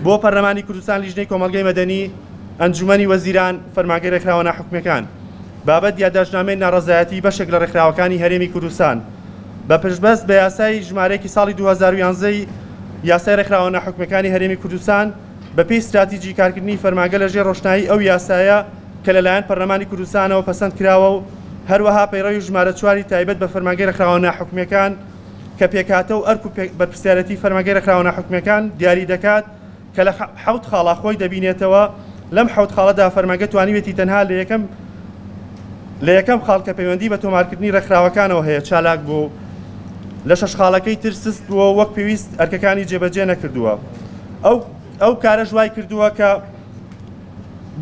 بۆ پەرلەمانی کوردستان لیژنەی کۆمەڵگەی مەدەنی ئەنجومەنی وەزیران فەرمانگەی ڕێکخراوە ناحکومیەکان بابەت یاداشتنامەی ناڕەزایەتی بەشێک لە ڕێکخراوەکانی هەرێمی کوردستان بە پشتبەست بە یاسای ژمارەیەکی ساڵی 2011 ی یاسای ڕێکخراوە ناحکومیەکانی هەرێمی کوردستان بەپێی ستراتیجی کارکردنی فەرمانگە لەژێر ڕۆشنایی ئەو یاسایە کە لەلایەن پەرلەمانی کوردستانەوە پەسەند کراوە و هەروەها پەیڕەوی ژمارە چواری تایبەت بە فەرمانگەی ڕێکخراوە ناحکومیەکان کە پێکهاتە و ئەرک و بەرپرسیارێتی فەرمانگەی ڕێکخراوە ناحکومیەکان دیاری دەکات کە لە حەوت خاڵا خۆی دەبینێتەوە، لەم حەوت خاڵەدا فەرمانگە توانیوێتی تەنها لە یەکەم لە یەکەم خاڵ کە پەیوەندی بە تۆمارکردنی ڕێکخراوەکانەوە هەیە چالاک بووە و لە شەش خاڵەکەی تر سست بووە و وەک پێویست ئەرکەکانی جێبەجێ نەکردووە. ئەو ئەو کارەش وای کردووە کە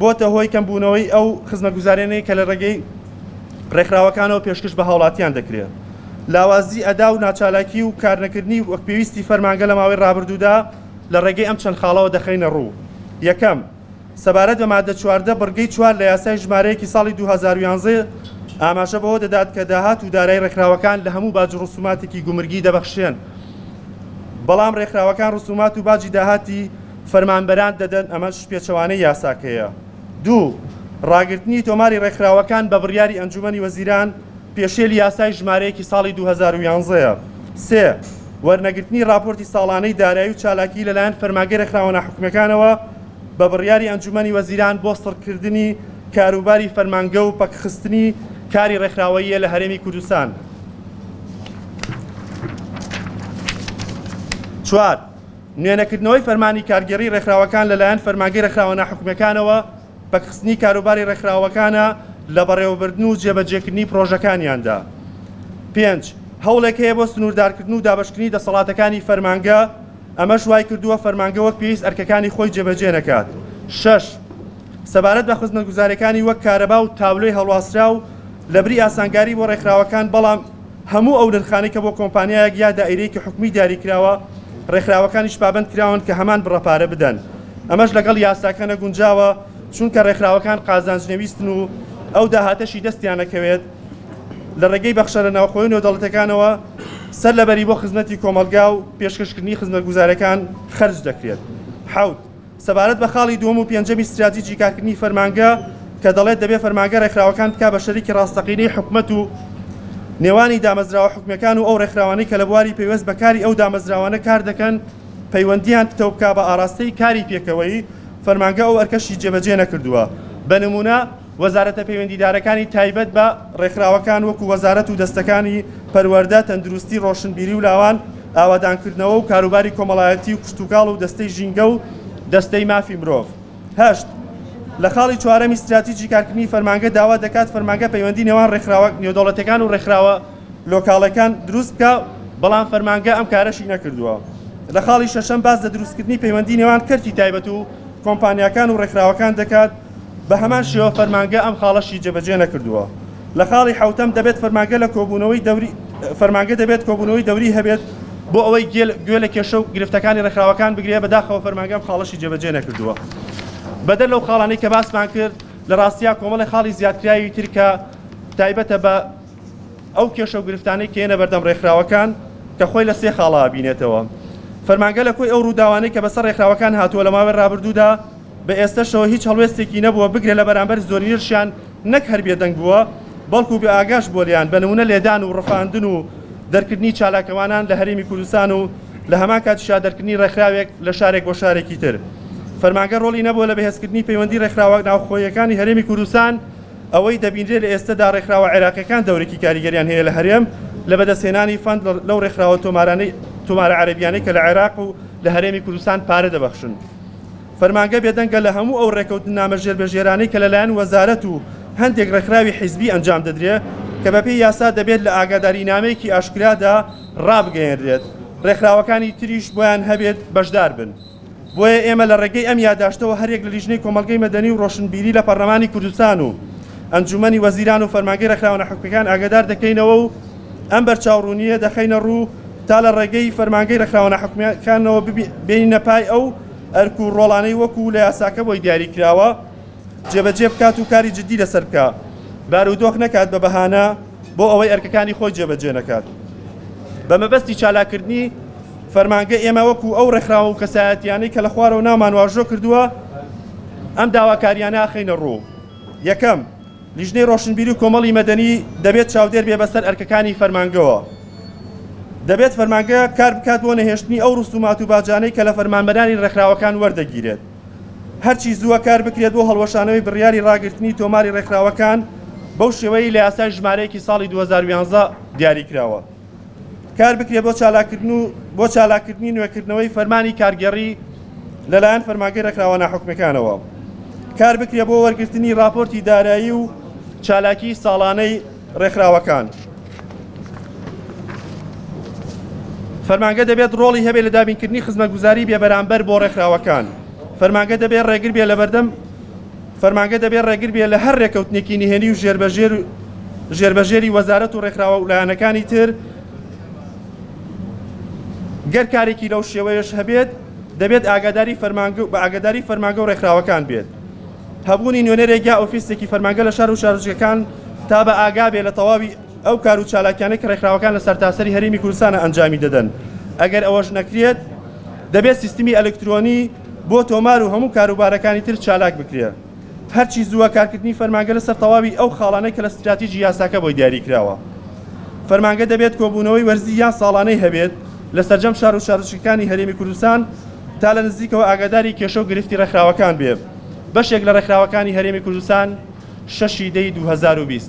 بۆتە هۆی کەمبوونەوەی ئەو خزمەتگوزاریانەی کە لە ڕێگەی ڕێکخراوەکانەوە پێشکەش بە هاوڵاتیان دەکرێت. لاوازی ئەدا و ناچالاکی و کارنەکردنی وەک پێویستی فەرمانگە لە ماوەی ڕابردوودا لە ڕێگەی ئەم چەند خاڵەوە دەخەینە ڕوو، یەکەم، سەبارەت بە مادە 14 بڕگەی چوار لە یاسای ژمارە یەکی ساڵی 2011 ئاماژە بەوە دەدات کە داهات و دارایی ڕێکخراوەکان لە هەموو باج و ڕسوماتێکی گومرگی دەبەخشرێن بەڵام ڕێکخراوەکان ڕسومات و باجی داهاتی فەرمانبەران دەدەن ئەمەش پێچەوانەی یاساکەیە. دوو، ڕاگرتنی تۆماری ڕێکخراوەکان بە بڕیاری ئەنجومەنی وەزیران پێشێلی یاسای ژمارە یەکی ساڵی 2011 ە. سێ، وەرنەگرتنی ڕاپۆرتی ساڵانەی دارایی و چالاکی لەلایەن فەرمانگەی ڕێکخراوە ناحکومیەکانەوە بە بڕیاری ئەنجومەنی وەزیران بۆ سڕکردنی کاروباری فەرمانگە و پەکخستنی کاری ڕێکخراوەییە لە هەرێمی کوردستان. چوار، نوێنەکردنەوەی فەرمانی کارگێڕی ڕێکخراوەکان لەلایەن فەرمانگەی ڕێکخراوە ناحکومیەکانەوە پەکخستنی کاروباری ڕێکخراوەکانە لە بەڕێوەبردن و جێبەجێکردنی پڕۆژەکانیاندا. پێنج، هەوڵێک هەیە بۆ سنووردارکردن و دابەشکردنی دەسەڵاتەکانی فەرمانگە، ئەمەش وایکردووە فەرمانگە وەک پێویست ئەرکەکانی خۆی جێبەجێ نەکات. شەش، سەبارەت بە خزمەتگوزارییەکانی وەک کارەبا و تابلۆی هەڵواسراو، لەبری ئاسانکاری بۆ ڕێکخراوەکان، بەڵام هەموو ئەو نرخانەی کە بۆ کۆمپانیایەک یا دائیرەیەکی حکومی دیاریکراوە، ڕێکخراوەکانیش پابەند کراون کە هەمان بڕە پارە بدەن. ئەمەش لەگەڵ یاساکە نەگونجاوە، چونکە ڕێکخراوەکان قازانجنەویستن و ئەو داهاتەشی دەستیان ئەکەوێت لە ڕێگەی بەخشەرە ناوخۆیی و نێودەوڵەتیەکانەوە سەر لەبەری بۆ خزمەتی کۆمەڵگا و پێشکەشکردنی خزمەتگوزاریەکان خەرج دەکرێت. حەوت. سەبارەت بە خاڵی دووەم و پێنجەمی ستراتیجی کارکردنی فەرمانگە کە دەڵێت دەبێت فەرمانگە ڕێکخراوەکان بکا بە شەریکی ڕاستەقینەی حکومەت و نێوانی دامەزراوە حکومیەکان و ئەو ڕێکخراوانەی کە لە بواری پەیوەست بە کاری ئەو دامەزراوانە کار دەکەن پەیوەندیان پتەو بکا بە ئاڕاستەی کاری پێکەوەیی، فەرمانگە ئەو ئەرکەشی جێبەجێ نەکردووە. بە نموونە وەزارەتە پەیوەندیدارەکانی تایبەت بە ڕێکخراوەکان وەکو وەزارەت و دەستەکانی پەروەردە، تەندروستی، ڕۆشنبیری و لاوان، ئاوادانکردنەوە و کاروباری کۆمەڵایەتی و کشتوکاڵ و دەستەی ژینگە و دەستەی مافی مرۆڤ. هەشت، لە خاڵی چوارەمی ستراتیجی کارکردنی فەرمانگە داوا دەکات فەرمانگە پەیوەندی نێوان ڕێکخراوە نێودەوڵەتیەکان و ڕێکخراوە لۆکاڵەکان دروست بکا، بەڵام فەرمانگە ئەم کارەشی نەکردووە. لە خاڵی شەشەم باس لە دروستکردنی پەیوەندی نێوان کەرتی تایبەت و کۆمپانیاکان و ڕێکخراوەکان دەکات، بە هەمان شێوە فەرمانگە ئەم خاڵەشی جێبەجێ نەکردووە. لە خاڵی حەوتەم دەبێت فەرمانگە لە کۆبوونەوەی دەوری فەرمانگە دەبێت کۆبوونەوەی دەوری هەبێت بۆ ئەوەی گوێ لە کێشە و گرفتەکانی ڕێکخراوەکان بگرێت، بەداخەوە فەرمانگە ئەم خاڵەشی جێبەجێ نەکردووە. بەدەر لەو خاڵانەی کە باسمان کرد، لە ڕاستیا کۆمەڵێ خاڵی زیادکراوی تر کە تایبەتە بە ئەو کێشە و گرفتانەی کە یەنە بەردەم ڕێکخراوەکان کە خۆی لە سێ خاڵا بینێتەوە. فەرمانگە لە کۆی ئەو ڕووداوانەی کە بەسەر ڕێکخراوەکان هاتووە لە ماوەی ڕابردوودا بە ئێستەشەوە هیچ هەڵوێستێکی نەبووە بگرە لە بەرامبەر زۆرینەشیان نەک هەر بێدەنگ بووە بەڵکو بێ ئاگاش بووە لێیان بە نموونە لێدان و ڕفاندن و دەرکردنی چالاکەوانان لە هەرێمی کوردستان و لە هەمان کاتیشا دەرکردنی ڕێکخراوێک لە شارێک بۆ شارێکی تر. فەرمانگە ڕۆڵی نەبووە لە بەهێزکردنی پەیوەندی ڕێکخراوە ناوخۆییەکانی هەرێمی کوردستان ئەوەی دەبینرێت لە ئێستەدا ڕێکخراوە عێراقیەکان دەورێکی کاریگەریان هەیە لە هەرێم لە بەدەستهێنانی fund لەو ڕێکخراوە تۆمارانەی تۆمارە عەرەبیانەی کە لە عێراق و لە هەرێمی کوردستان پارە دەبەخشن. فەرمانگە بێدەنگە لە هەموو ئەو ڕێکەوتننامە ژێربەژێرانەی کە لەلایەن وەزارەت و هەندێک ڕێکخراوی حیزبی ئەنجام دەدرێ کە بەپێی یاسا دەبێت لە ئاگادارینامەیەکی ئاشکرادا ڕابگەیەنرێت ڕێکخراوەکانی تریش بۆیان هەبێت بەشدار بن. بۆیە ئێمە لە ڕێگەی ئەم یاداشتەوە هەریەک لە لیژنەی کۆمەڵگەی مەدەنی و ڕۆشنبیری لە پەڕلەمانی کوردستان و ئەنجومەنی وەزیران و فەرمانگەی ڕێکخراوە ناحکومیەکان ئاگادار دەکەینەوە و ئەم بەرچاوڕوونییە دەخەینە ڕوو تا لە ڕێگەی فەرمانگەی ڕێکخراوە ناحکومیەکانەوە بێنینە پای ئەو ئەرک و ڕۆڵانەی وەکو لە یاساکە بۆی دیاری کراوە جێبەجێ بکات و کاری جدی لەسەر بکا بارودۆخ نەکات بە بەهانە بۆ ئەوەی ئەرکەکانی خۆی جێبەجێ نەکات بە مەبەستی چالاککردنی. فەرمانگە ئێمە وەکو ئەو ڕێکخراوە و کەسایەتیانەی کە لە خوارەوە ناومان واژۆ کردووە ئەم داواکاریانە ئەخەینە ڕوو. یەکەم، لیژنەی ڕۆشنبیری و کۆمەڵی مەدەنی دەبێت چاودێر بێ بەسەر ئەرکەکانی فەرمانگەوە. دەبێت فەرمانگە کار بکات بۆ نەهێشتنی ئەو ڕسومات و باجانەی کە لە فەرمانبەرانی ڕێکخراوەکان وەردەگیرێت. هەرچی زووە کار بکرێت بۆ هەڵوەشانەوەی بڕیاری ڕاگرتنی تۆماری ڕێکخراوەکان بەو شێوەیەی لە یاسای ژمارە یەکی ساڵی 2011 دیاریکراوە. کار بکرێت بۆ چالاککردن و بۆ چالاککردنی نوێکردنەوەی فەرمانی کارگێڕی لەلایەن فەرمانگەی ڕێکخراوە ناحکومیەکانەوە. کار بکرێت بۆ وەرگرتنی ڕاپۆرتی دارایی و چالاکی ساڵانەی ڕێکخراوەکان. فەرمانگە دەبێت ڕۆڵی هەبێت لە دابینکردنی خزمەتگوزاری بێبەرامبەر بۆ ڕێکخراوەکان. فەرمانگە دەبێت ڕێگر بێت لەبەردەم فەرمانگە دەبێت ڕێگر بێت لە هەر ڕێکەوتنێکی نهێنی و ژێربەژێر ژێربەژێری وەزارەت و ڕێکخراوە و لایەنەکانی تر گەر کارێکی لەو شێوەیەش هەبێت دەبێت ئاگاداری فەرمانگە بە ئاگاداری فەرمانگە و ڕێکخراوەکان بێت. هەبوونی نوێنەرێک یا ئۆفیسێکی فەرمانگە لە شار و شارۆچکەکان تا بە ئاگا بێ لە تەواوی ئەو کار و چالاکیانەی کە ڕێکخراوەکان لە سەرتاسەری هەرێمی کوردستانە ئەنجامی دەدەن. ئەگەر ئەوەش نەکرێت دەبێت سیستمی ئەلکترۆنی بۆ تۆمار و هەموو کاروبارەکانی تر چالاک بکرێ. هەرچی زووە کارکردنی فەرمانگە لەسەر تەواوی ئەو خاڵانەی کە لە ستراتیجی یاساکە بۆی دیاری کراوە. فەرمانگە دەبێت کۆبوونەوەی وەرزی یان ساڵانەی هەبێت لە سەرجەم شار و شارۆچکەکانی هەرێمی کوردستان تا لە نزیکەوە ئاگاداری کێشە و گرفتی ڕێکخراوەکان بێ. بەشێک لە ڕێکخراوەکانی هەرێمی کوردستان شەش ی دەی 2020.